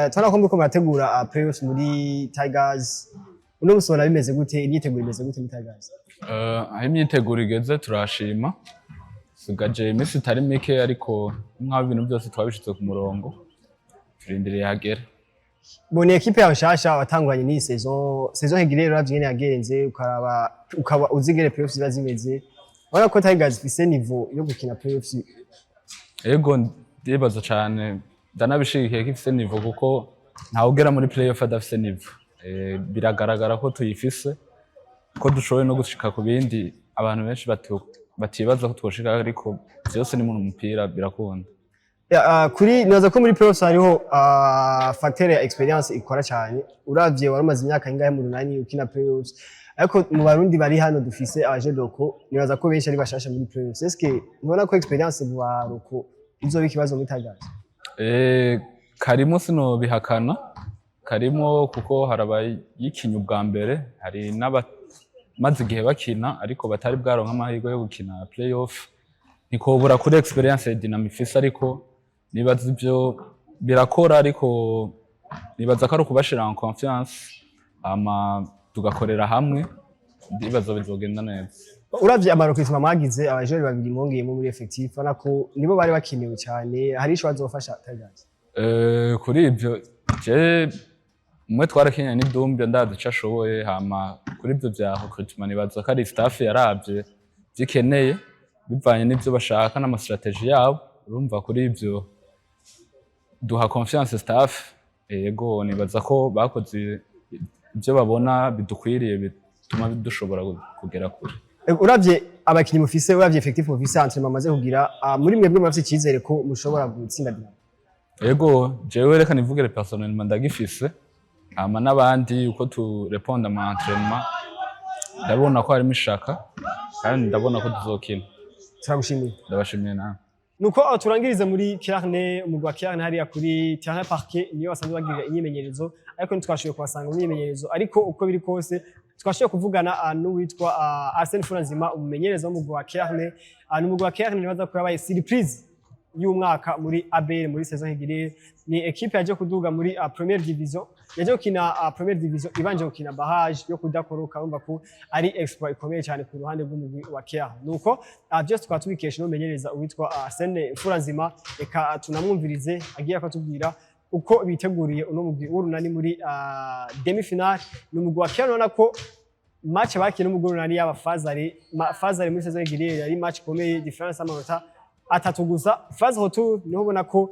tubona ko muriko murategura playoffs muri Tigers. Uno musi ubona bimeze gute? Imyiteguro imeze gute muri Tigers? Aho imyiteguro igeze turashima. Sigaje iminsi itari mike, ariko nk'aho ibintu byose twabishyize ku murongo, turindiriye hagere. Bon, équipe yawe nshasha watanguranye n'iyi saison régulière, uravye ingene yagenze, ukaraba, ukaba uzi ingene playoffs ziba zimeze, ubona ko Tigers ifise niveau yo gukina playoffs? Ego, ndibaza cane, ndanabishigikiye ko ifise niveau, kuko ntawugera muri playoff adafise niveau. Biragaragara ko tuyifise, ko dushoboye no gushika ku bindi abantu benshi batibaza ko twoshika, ariko vyose ni mu mupira, birakunda. Ya, kuri nibaza ko muri playoffs hariho facteur ya expérience ikora cyane. Uravye wari umaze imyaka ingahe mu Runani ukina playoffs? Ariko mu Barundi bari hano dufise abaje locaux, nibaza ko benshi ari bashasha muri playoffs. Est-ce que ntubona ko expérience mu ba locaux izoba ikibazo muri Tigers? Karimo, sinobihakana, karimo, kuko hari abayikinye ubwa mbere, hari n'abamaze igihe bakina ariko batari bwaronka amahirwe yo gukina playoff. Ntikobura kuri expérience ya Dynamo ifise, ariko nibaza ivyo birakora, ariko nibaza ko ari ukubashira en confiance, hama tugakorera hamwe, ndibaza bizogenda neza. Uravye ama recrutement mwagize, abajori babiri mwongeyemo muri effectif, ubona ko nibo bari bakenewe cyane. Hari ico bazofasha Tigers? Kuri ivyo, je umwe twarakinye n'Idumbya, ndazi ico ashoboye. Hama kuri ivyo vya recrutement, nibaza ko ari staff yaravye zikeneye bivanye n'ivyo bashaka n'ama stratégie yabo. Urumva, kuri ivyo duha confiance staff. Yego, nibaza ko bakoze ibyo babona bidukwiriye, bituma dushobora kugera kure. Uravye abakinyi mufise, uravye effectif mufise, entraînement maze kugira, muri mwebwe murafise icizere ko mushobora gutsinda Dinamo? Ego, jewe reka nivugire personnellement, ndagifise. Hama n'abandi, uko tu réponda ama entraînement, ndabona ko harimo ishaka kandi ndabona ko tuzokina. Turagushimiye. Ndabashimiye nawe. Nuko aho turangiriza muri Kerne, umugwi wa Kerne hariya kuri terrain parquet niyo basanzwe bagirira imyimenyerezo, ariko ntitwashoboye kuhasanga mu myimenyerezo. Ariko uko biri kose twashoboye kuvugana n'uwitwa Arsene Furanzima, umumenyereza w'umugwi wa Kerne. N'umugwi wa Kerne nibaza ko yabaye surprise y'umwaka muri ABL muri saison régulière. Ni équipe yaje kuduga muri première division, yaje gukina première division ibanje gukina barrage yo kudakoroka. Urumva ko ari exploit ikomeye cyane ku ruhande rw'umugwi wa Kerne. Nuko byose tukaba tubikesha n'umumenyereza uwitwa Arsene Furanzima. Reka tunamwumvirize agiye akatubwira uko biteguriye uno mugwi w'Urunani muri demi finale. Ni umugwi wa Kerne, ubona ko match bakiye n'umugwi w'Urunani yaba phase aller, phase aller muri saison régulière yari match ikomeye, différence y'amanota 3 gusa. Phase retour niho ubona ko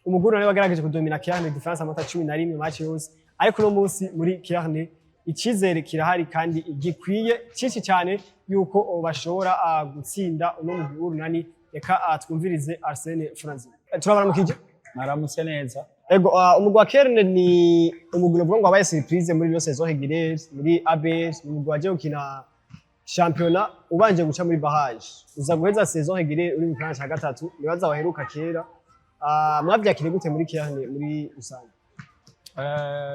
umugwi w'Urunani wagerageje kudomina Kerne, différence y'amanota 11 match yose. Ariko uno munsi muri Kerne icizere kirahari kandi gikwiye cyinshi cyane yuko bashobora gutsinda uno mugwi w'Urunani. Reka twumvirize Arsene Furanzima. Turabaramukije. Mwaramutse neza. Ego, umugwi wa Kerne ni umugwi uvuga ngo wabaye surprise muri ino saison régulière muri ABL. Ni umugwi waje gukina championnat ubanje guca muri barrage, uza guheza saison régulière uri mu kibanza ca gatatu, nibaza waheruka kera. Mwavyakiriye gute muri Kerne muri rusange?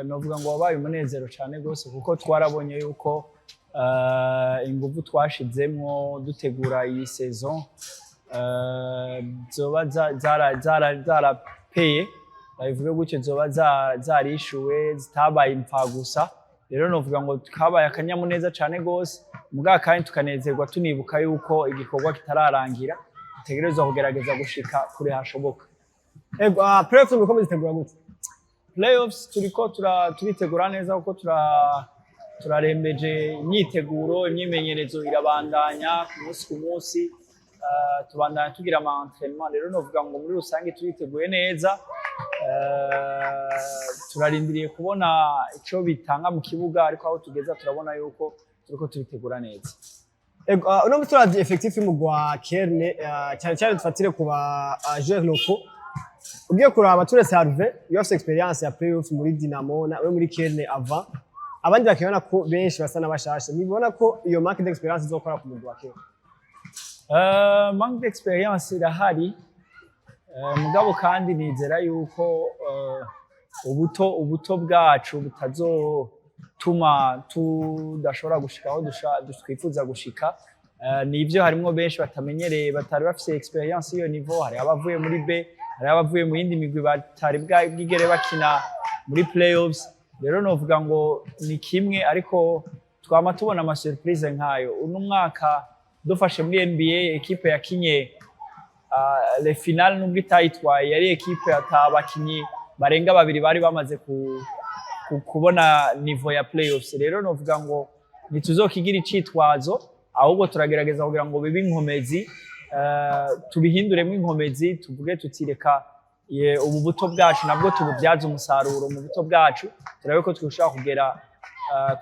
Novuga ngo wabaye umunezero cyane rwose, kuko twarabonye yuko inguvu twashizemwo dutegura iyi saison zoba zarapeye, babivuge gutyo, zoba zarishuwe, zitabaye impfagusa. Rero novuga ngo kabaye akanyamuneza cane gose, mugabo kandi tukanezerwa tunibuka yuko igikorwa kitararangira, dutegerezwa kugerageza gushika kure hashoboka. Ego, playoffs muriko muzitegura gute? Playoffs turiko turitegura neza, kuko turarembeje imyiteguro, imyimenyerezo irabandanya ku munsi ku munsi. Tubandanya tugira ama entraînement. Rero novuga ngo muri rusange turiteguye neza. Turarindiriye kubona ico bitanga mu kibuga, ariko aho tugeza turabona yuko turiko turitegura neza. Ego, uno musi turavye effectif y'umugwi wa Kerne, cyane cyane dufatire ku ba joueurs locaux, ugiye kuraba, turetse Harvey iyo afise expérience ya playoff muri Dynamo na we muri Kerne avant, abandi bakibona ko benshi basa n'abashasha. Ntibona ko iyo manque d'expérience izokora ku mugwi wa Kerne? Manque d'expérience irahari, mugabo kandi nizera yuko ubuto bwacu butazotuma tudashobora gushika aho twifuza gushika. Nivyo, harimwo benshi batamenyereye, batari bafise expérience y'iyo niveau. Hari abavuye muri B, hari abavuye mu yindi migwi batari bwigere bakina muri playoffs. Rero novuga ngo ni kimwe, ariko twama tubona ama surprise nkayo. Uno mwaka dufashe muri NBA, ekipe yakinye les finales, nubwo itayitwaye, yari ekipe ata bakinyi barenga babiri bari bamaze kubona niveau ya playoffs. Rero novuga ngo ntituzokigira icitwazo, ahubwo turagerageza kugira ngo bibe inkomezi, tubihinduremo inkomezi, tuvuge tuti: "Reka ubu buto bwacu nabwo tububyaze umusaruro mu buto bwacu, turabe ko twoshobora kugera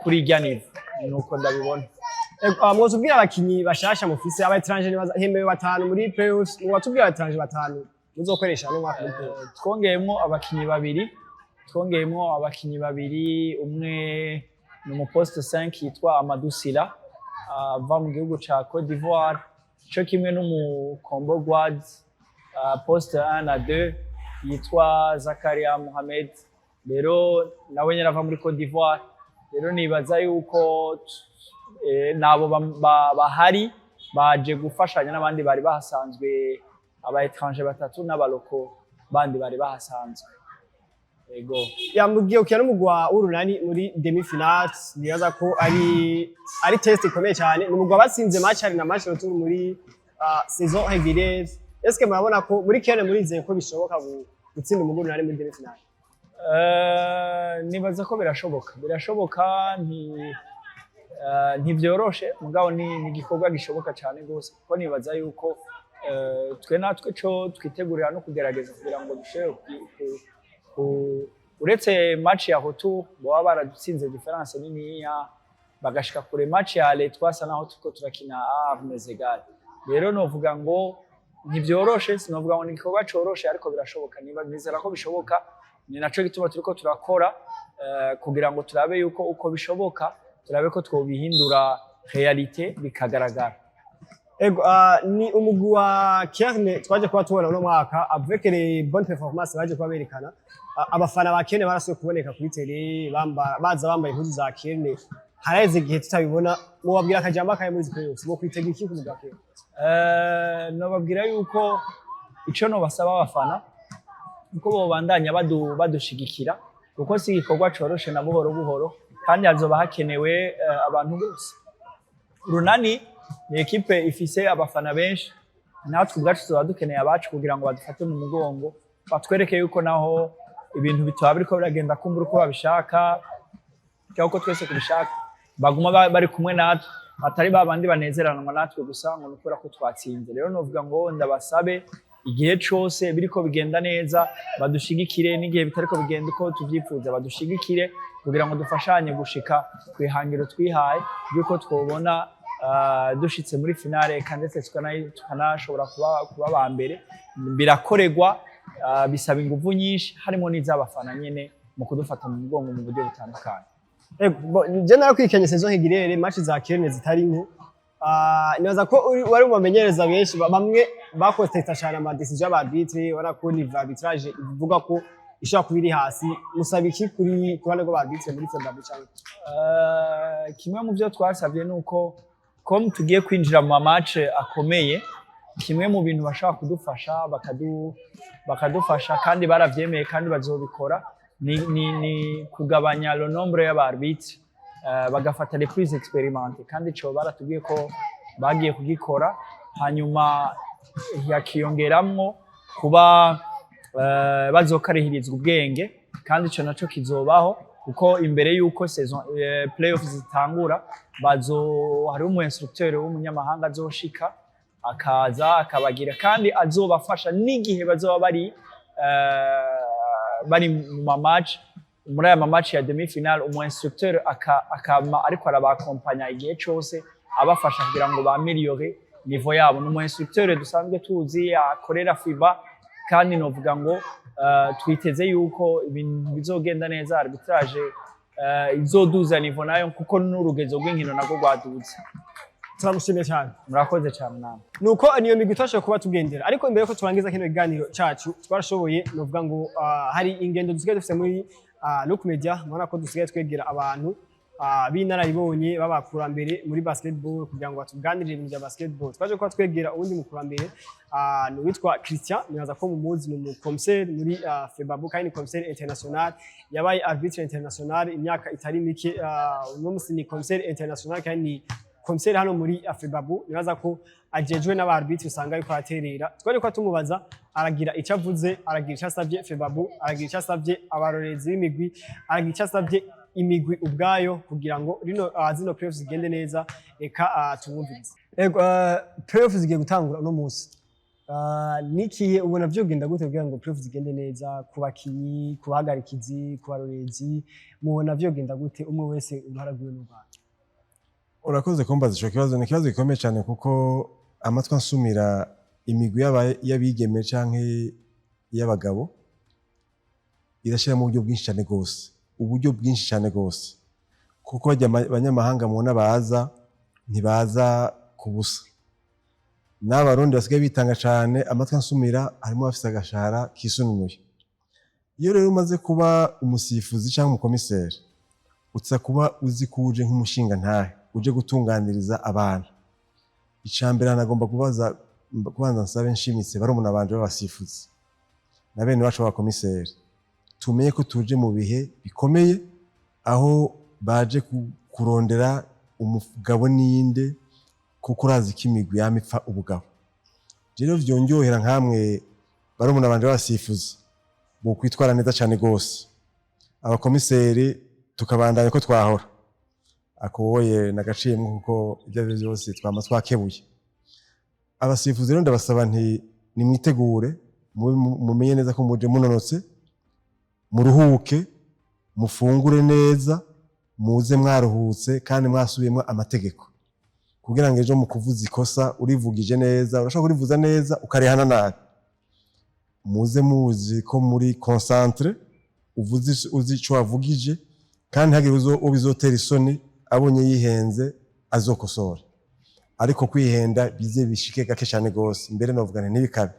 kuri irya niveau." Nuko ndabibona. Mwotubwira abakinyi bashasha mufise, aba étranger hemewe batanu muri playoffs. Mwotubwira aba étranger batanu muzokoresha no mwaka muri playoffs? Twongeyemo abakinyi babiri, twongeyemo abakinyi babiri. Umwe ni umu poste 5 yitwa Amadou Sila, ava mu gihugu ca Cote d'Ivoire, co kimwe n'umu combo guard, poste 1 na 2, yitwa Zakaria Mohamed. Rero nawe nyene ava muri Cote d'Ivoire. Rero nibaza yuko nabo bahari baje gufashanya n'abandi bari bahasanzwe, aba étranger batatu n'aba locaux bandi bari bahasanzwe. Ego. Yamubwiye ukina n'umugwi w'Urunani muri demi finale, nibaza ko ari test ikomeye cyane. Ni umugwi batsinze match aller na match retour muri saison régulière. Est-ce que murabona ko muri Kenya murizeye ko bishoboka gutsinda umugwi w'Urunani muri demi finale? Nibaza ko birashoboka, birashoboka. Ntivyoroshe, mugabo ni igikorwa gishoboka cyane rwose, kuko nibaza yuko twe natwe co twitegurira no kugerageza kugira ngo dushobore uretse match ya retour baba baradutsinze différence niniya, bagashika kure. Match ya aller twasa naho turiko turakina armes égales. Rero novuga ngo ntibyoroshe, sinovuga ngo ni igikorwa coroshe, ariko birashoboka. Niba nizera ko bishoboka, ni naco gituma turiko turakora kugira ngo turabe yuko uko bishoboka, turabe ko twobihindura réalité, bikagaragara. Ego, ni umugwi wa Kerne twaje kuba tubona uno mwaka avec les bonnes performances baje kuba berekana. Abafana ba Kerne barasubiye kuboneka kuri télé, bamba baza bambaye impuzu za Kerne. Haraheze igihe tutabibona. Mubabwira akajambo akaye muri izi playoffs? Bo kwitega iki ku mugwi wa Kerne? Nobabwira yuko ico nobasaba abafana uko bobandanya badushigikira, kuko si igikorwa coroshe na buhoro buhoro, kandi hazoba hakenewe abantu bose. Urunani ni ekipe ifise abafana benshi, natwe ubwacu tuba dukeneye abacu kugira ngo badufate mu mugongo, batwereke yuko naho ibintu bitaba biriko biragenda kumbura uko babishaka cyangwa uko twese tubishaka, baguma bari kumwe natwe, atari ba bandi banezeranwa natwe gusa ngo ni ukubera ko twatsinze. Rero novuga ngo ndabasabe, igihe cose biriko bigenda neza badushigikire, n'igihe bitariko bigenda uko tuvyifuza badushigikire, kugira ngo dufashanye gushika kw'ihangiro twihaye yuko twobona dushitse muri finale, eka ndetse tukanashobora kuba ba mbere. Birakorerwa, bisaba inguvu nyinshi, harimo n'iz'abafana nyene mu kudufata mu mugongo mu buryo butandukanye. Ego, je narakurikiranye saison régulière, match za Kerne zitari nke. Nibaza ko wari mu bamenyereza benshi bamwe bakotesta cyane ama décision y'aba arbitre, ubona ko niveau arbitrage ivuga ko ishobora kuba iri hasi. Musaba iki kuri ku ruhande rw'aba arbitre muri FEBABU cyangwa? Kimwe mu byo twasabye ni uko, comme tugiye kwinjira mu ma match akomeye, kimwe mu bintu bashobora kudufasha, bakadufasha, kandi baravyemeye kandi bazobikora, ni kugabanya le nombre y'aba arbitre, bagafata les plus expérimentés. Kandi ico baratubwiye ko bagiye kugikora. Hanyuma yakiyongeramwo kuba bazokarihirizwa ubwenge, kandi ico naco kizobaho, kuko imbere y'uko saison playoffs zitangura, bazo hariho umu instructeur w'umunyamahanga azoshika, akaza akabagira, kandi azobafasha n'igihe bazoba bari mu ma match, muri aya ma match ya demi finale. Umu instructeur akama ariko arabakompanya igihe cose, abafasha kugira ngo ba améliore niveau yabo. Ni umu instructeur dusanzwe tuzi akorera FIBA, kandi novuga ngo twiteze yuko ibintu bizogenda neza, arbitrage izoduza niveau nayo, kuko n'urugezo rw'inkino narwo rwaduze. Turagushimiye cyane. Murakoze cyane namwe. Nuko niyo migwi twashoboye kuba tugendera, ariko imbere yuko turangiza kino kiganiro cacu, twarashoboye, novuga ngo hari ingendo dusigaye dufise muri Look Media. Mubona ko dusigaye twegera abantu. b'inararibonye b'abakurambere muri basketball kugira ngo batuganirire ibintu bya basketball. Twaje kuba twegera uwundi mukurambere, ni uwitwa Christian, nibaza ko mumuzi, ni umukomiseri muri FEBABU kandi ni commissaire international, yabaye arbitre international imyaka itari mike. Uno musi ni commissaire international kandi ni commissaire hano muri FEBABU, nibaza ko ajejwe n'aba arbitre usanga ariko araterera. Twari ko tumubaza, aragira icyo avuze, aragira icyo asabye FEBABU, aragira icyo asabye abarorezi b'imigwi, aragira icyo asabye imigwi ubwayo kugira ngo rino zino playoffs zigende neza. Reka tumwumvirize. Ego, playoffs zigiye gutangura uno munsi. Nikiye ubona vyogenda gute kugira ngo playoffs zigende neza ku bakinyi, ku bahagarikizi, ku barorezi? Mubona vyogenda gute, umwe wese uruhara rwiwe n'urwanda? Urakoze kumbaza ico kibazo, ni ikibazo gikomeye cyane, kuko amatwi ansumira imigwi y'abigeme canke y'abagabo irashiramo uburyo bwinshi cyane gose, uburyo bwinshi cyane gose, kuko barya abanyamahanga mubona baza ntibaza ku busa. N'Abarundi basigaye bitanga cyane, amatwi ansumira harimo abafise agashahara kisununuye. Iyo rero umaze kuba umusifuzi cyangwa umukomiseri, uza kuba uzi ko uje nk'umushingantahe, uje gutunganiriza abantu. Icya mbere nagomba kubaza, kubanza nsabe nshimitse barumuna banje b'abasifuzi na bene wacu b'abakomiseri, tumenye ko tuje mu bihe bikomeye aho baje kurondera umugabo ninde, kuko urazi ko imigwi yama ipfa ubugabo. Rero vyongerera nkamwe barumuna banje b'abasifuzi bokwitwara neza cyane gose, abakomiseri tukabandanya ko twahora akoye nagaciyemwo, kuko ibyo ari byo byose twama twakebuye abasifuzi. Rero ndabasaba nti nimwitegure, mumenye neza ko muje munonotse, muruhuke, mufungure neza, muze mwaruhutse kandi mwasubiyemwo amategeko, kugira ngo ejo mu kuvuza ikosa urivugije neza. Urashobora kurivuza neza ukarihana nabi. Muze muzi ko muri concentré, uvuze uzi ico wavugije, kandi ntihagire uwo bizotera isoni. Abonye yihenze azokosora, ariko kwihenda bize bishike gake cyane gose, mbere novuga nti ntibikabe.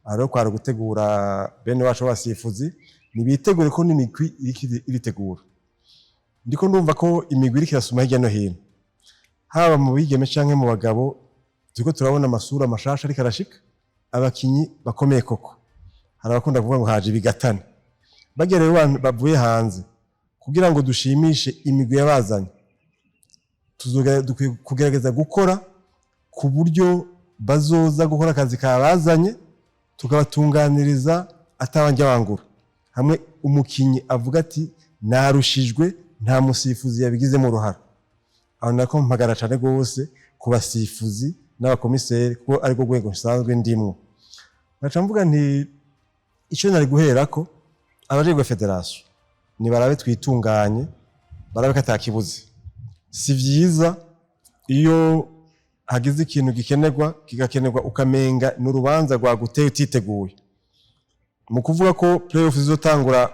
Aho rero kwari gutegura bene wacu b'abasifuzi, nibitegure ko n'imigwi iriko iritegura. Ndiko ndumva ko imigwi iriko irasuma hirya no hino, haba mu bigeme canke mu bagabo. Turiko turabona amasura mashasha ariko arashika, abakinyi bakomeye koko. Hari abakunda kuvuga ngo haje ibigatane. Barya rero abantu bavuye hanze, kugira ngo dushimishe imigwi yabazanye, dukwiye kugerageza gukora ku buryo bazoza gukora akazi kabazanye, tukabatunganiriza atabanje wangura, hamwe umukinyi avuga ati narushijwe, nta musifuzi yabigizemo uruhara. Aho nako mpagara cyane rwose ku basifuzi n'abakomiseri, kuko ariko rwego nsanzwe ndimwo. Ngaca mvuga nti icyo nari guherako, abajejwe fédération nibarabe twitunganye, barabe ko atakibuze. Si vyiza iyo hagize ikintu gikenerwa, kigakenerwa ukamenga ni urubanza rwaguteye utiteguye. Mu kuvuga ko playoff izotangura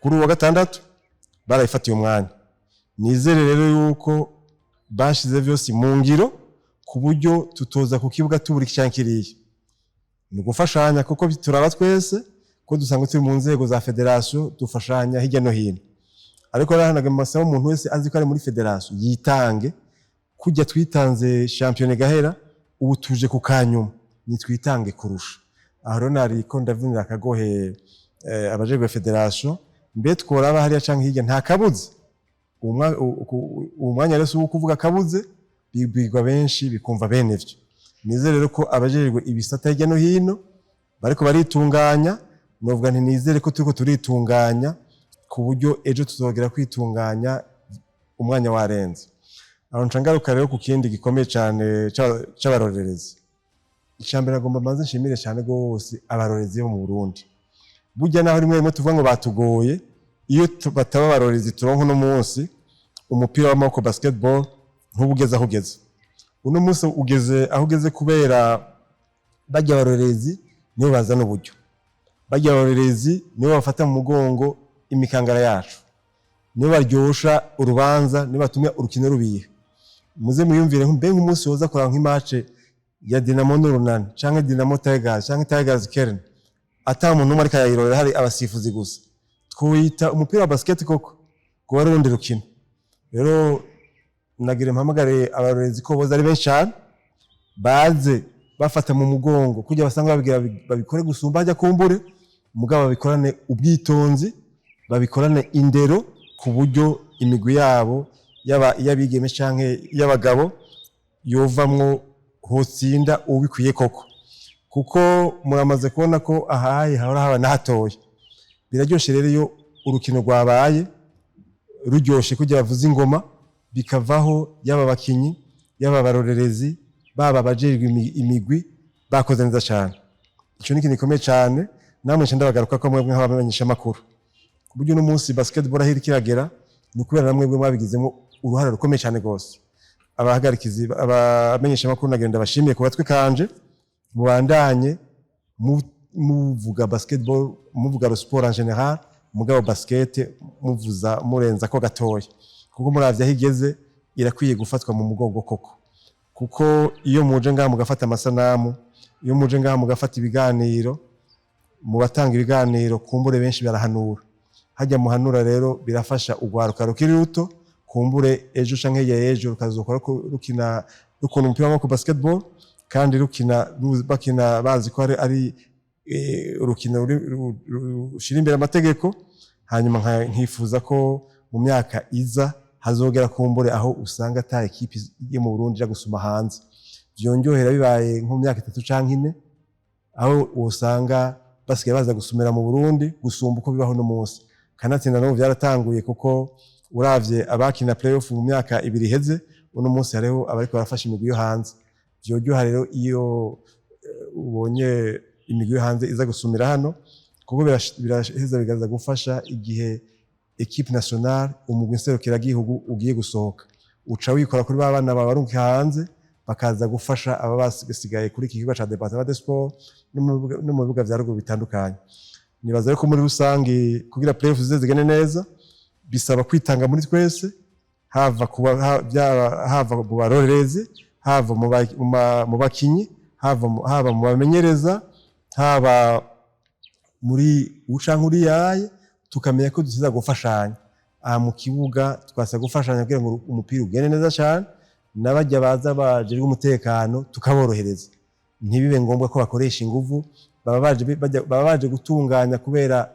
kuri uwa gatandatu, barayifatiye umwanya. Nizere rero yuko bashize vyose mu ngiro ku buryo tutoza ku kibuga tubura iki canke kiriya. Ni ugufashanya, kuko turaba twese ko dusanzwe turi mu nzego za fédération, dufashanya hirya no hino. Ariko rero hanaga masaba umuntu wese azi ko ari muri fédération yitange kujya twitanze shampiyona igahera. Ubu tuje ku kanyuma, nitwitange kurusha. Aho rero nariko ndavunira akagohe abajejwe fédération, mbe tworaba hariya canke hirya nta kabuze. Uwo mwanya rero si uwo kuvuga kabuze, bibwirwa benshi bikumva bene vyo. Nizere rero ko abajejwe ibisata hirya no hino bariko baritunganya. Novuga nti nizere ko turiko turitunganya ku buryo ejo tuzogera kwitunganya umwanya warenze. Aho nca ngaruka rero ku kindi gikomeye cane c'abarorerezi. Icambere agomba manze nshimire cyane rwose abarorezi bo mu Burundi. Burya naho rimwe rimwe tuvuga ngo batugoye, iyo bataba abarorezi turonka uno munsi, umupira w'amaboko basketball ntubugeze aho ugeze uno munsi. Ugeze aho ugeze kubera barya abarorezi, nibo bazana uburyo. Barya abarorezi nibo bafata mu mugongo imikangara yacu, nibo baryosha urubanza, nibo batumya urukino rubiha. Muze muyumvire mbe nk'umunsi woza kuraba nk'i match ya Dinamo n'Urunani canke Dinamo Tigers canke Tigers Kern, ata muntu n'umwe ariko arayirorera, hari abasifuzi gusa, twita umupira wa basket koko ngo wari urundi rukino. Rero nagira mpamagare abarorezi ko boza ari benshi cyane, baze bafata mu mugongo kugira basanga babigira babikore gusumba hajya kumbure, mugabo babikorane ubwitonzi, babikorane indero, ku buryo imigwi yabo, yaba iy'abigeme canke iy'abagabo, yovamwo hotsinda ubikwiye koko, kuko muramaze kubona ko ahaye hahora haba nahatoya. Biraryoshe rero iyo urukino rwabaye ruryoshe, kugira bavuze ingoma bikavaho, yaba abakinyi, yaba abarorerezi, baba abajejwe imigwi bakoze neza cyane. Ico ni ikintu gikomeye cyane. Namwe nca ndabagaruka ko mwebwe nk'abamenyesha amakuru, ku buryo uno munsi basketball aho iriko iragera ni ukubera namwe mwebwe mwabigizemo uruhare rukomeye cyane rwose. Abahagarikizi, abamenyesha amakuru, nagenda bashimiye ku batwe kanje. Mubandanye muvuga basketball, muvuga le sport en général, mugabo basket muvuza murenza ko gatoya, kuko muravye aho igeze irakwiye gufatwa mu mugongo koko. Kuko iyo muje ngaha mugafata amasanamu, iyo muje ngaha mugafata ibiganiro, mu batanga ibiganiro kumbure benshi barahanura. Hajya muhanura rero birafasha urwaruka rukiri ruto, kumbure ejo canke hirya y'ejo rukazokora rukina, rukunda umupira w'amaboko basketball, kandi rukina bakina bazi ko ari urukino rushira imbere amategeko. Hanyuma nkifuza ko mu myaka iza hazogera kumbure aho usanga ata ekipi yo mu Burundi ija gusuma hanze. Vyonjohera bibaye nko mu myaka 3 canke 4, aho usanga basigaye baza gusumira mu Burundi gusumba uko bibaho no munsi. Kanatsinda n'ubu byaratanguye, kuko uravye abakina playoff mu myaka 2 iheze, uno munsi hariho abariko barafasha imigwi yo hanze. Vyoryoha rero iyo ubonye imigwi yo hanze iza gusumira hano, kuko biraheza bigaza gufasha igihe équipe nationale, umugwi nserukiragihugu, ugiye gusohoka, uca wikora kuri ba bana babarunka hanze, bakaza gufasha aba basigaye kuri iki kibuga ca département de sport no mu bibuga vya ruguru bitandukanye. Nibaza rero ko muri rusange, kugira playoff zize zigende neza, bisaba kwitanga muri twese, hava kuba hava mu barorerezi, hava mu bakinyi, haba mu bamenyereza, haba muri ucanke uriyaye, tukamenya ko dusiza gufashanya aha mu kibuga. Twasa gufashanya kugira ngo umupira ugende neza cyane, n'abajya baza bajejwe umutekano tukaborohereza, ntibibe ngombwa ko bakoresha inguvu. Baba baje gutunganya, kubera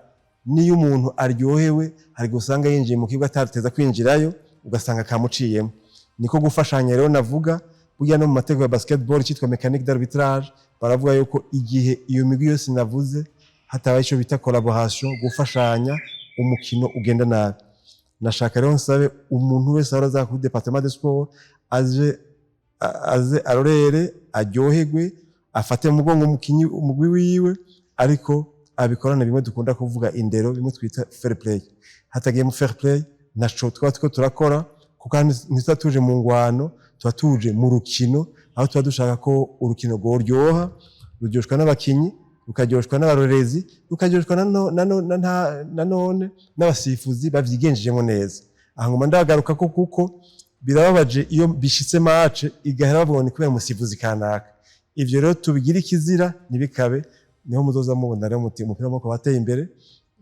niyo umuntu aryohewe hari gusanga yinjiye mu kibuga atateza kwinjirayo, ugasanga kamuciyemo. Niko gufashanya rero navuga. Burya no mu mategeko ya basketball cyitwa mécanique d'arbitrage, baravuga yuko igihe iyo migwi yose navuze hatabaye icyo bita collaboration, gufashanya, umukino ugenda nabi. Nashaka rero nsabe umuntu wese ahora aza kuri département de sport, aze arorere, aryoherwe, afate mu mugongo umukinyi, umugwi wiwe, ariko abikorana bimwe dukunda kuvuga indero, bimwe twita fair play. Hatagiye mu fair play, ntaco twaba turiko turakora, kuko hano ntituba tuje mu ngwano, tuba tuje mu rukino, aho tuba dushaka ko urukino rworyoha, ruryoshwa n'abakinyi, rukaryoshwa n'abarorezi, rukaryoshwa na none n'abasifuzi bavyigenjejemo neza. Aha ngoma ndagaruka ko kuko birababaje iyo bishitse match igahera bavuga ngo ni kubera umusifuzi kanaka. Ivyo rero tubigira ikizira, ntibikabe. Niho muzoza mubona rero muti umupira w'amaboko wateye imbere,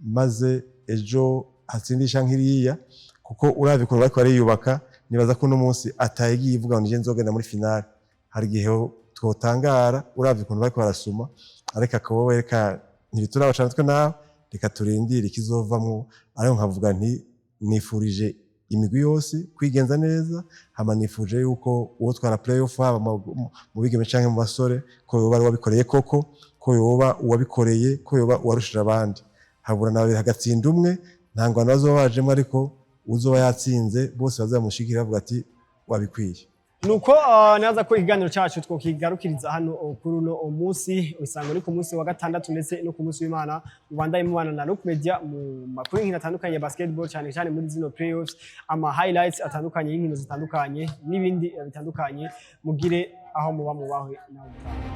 maze ejo hatsindisha nk'iriya, kuko uravye ukuntu bariko bariyubaka, nibaza ko uno munsi atayigiye ivuga ngo nije nzogenda muri finale. Hari igihe twotangara uravye ukuntu bariko barasuma, ariko akaba reka ntibituraba cane twe nawe, reka turindire ikizovamwo. Ariko nkavuga nti nifurije imigwi yose kwigenza neza, hama nifuje yuko uwo twara playoff, haba mu bigeme canke mu basore, ko yoba ari uwabikoreye koko, ko yoba uwabikoreye, ko yoba uwarushije abandi. Habura na babiri hagatsinda umwe, nta ngwano bazoba bajemwo, ariko uzoba yatsinze bose bazamushigikira bavuga ati wabikwiye. Nuko naza ko ikiganiro cyacu twokigarukiriza hano kuri uno munsi. Usanga uri ku munsi wa gatandatu ndetse no ku munsi w'Imana, mubandaye mubana na Rock Media mu makuru y'inkino atandukanye ya basketball, cyane cyane muri zino playoffs, ama highlights atandukanye y'inkino zitandukanye n'ibindi bitandukanye. Mugire aho muba mubahwe nawe utaha.